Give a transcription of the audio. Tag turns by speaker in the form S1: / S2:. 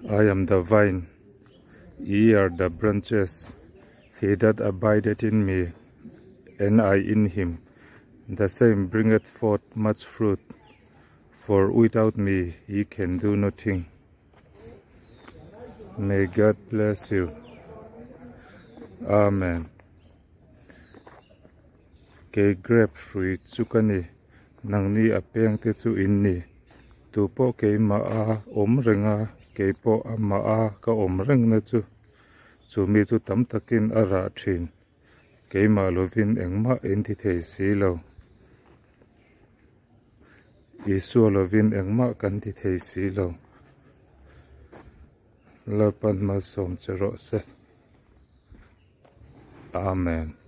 S1: I am the vine, ye are the branches. He that abideth in me, and I in him, the same bringeth forth much fruit, for without me ye can do nothing. May God bless you. Amen. Kei grape hrui chu ka ni, nangni a pengte chu in ni. Tupawh keimah a awm reng a, keipawh amah a ka awm rengna chu, chu mi chu tam takin a rah thin. Keimah lovin engmah in ti thei si lo. Isua lovin engmah kan ti thei si lo. Lalpan malsawm che rawh se. Amen.